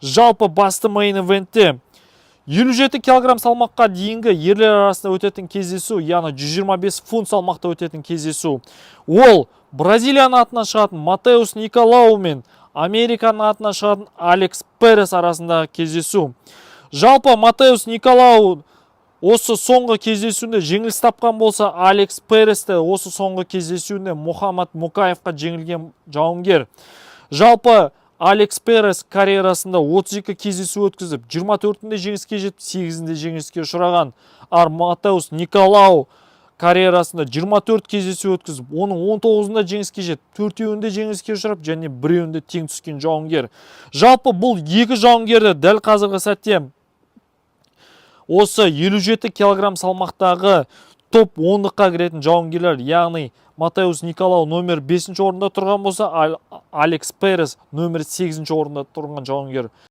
Жалпы, басты мейн ивентте 57 килограмм салмаққа дейінгі ерлер арасында өтетін кездесу, яғни 125 фунт салмақта өтетін кездесу. Ол Бразилияның атынан шығатын Матеус Николау мен Американың атынан шығатын Алекс Перес арасындағы кездесу. Жалпы, Матеус Николау осы соңғы кездесуінде жеңіліс тапқан болса, Алекс Перес те осы соңғы кездесуінде Мұхаммад Мукаевқа жеңілген жауынгер. Жалпы, Алекс Перес карьерасында 32 кездесу өткізіп, 24-інде жеңіске жетіп, 8-інде жеңіліске ұшыраған. Ал Матеус Николау карьерасында 24 кездесу өткізіп, оның 19-ында жеңіске жетіп, төртеуінде жеңіліске ұшырап және біреуінде тең түскен жауынгер. Жалпы, бұл екі жауынгерді дәл қазіргі сәтте осы 57 килограмм салмақтағы топ ондыққа кіретін жауынгерлер, яғни Матеус Николау номер 5 орында тұрған болса, Алекс Перес номер 8 орында тұрған жауынгер.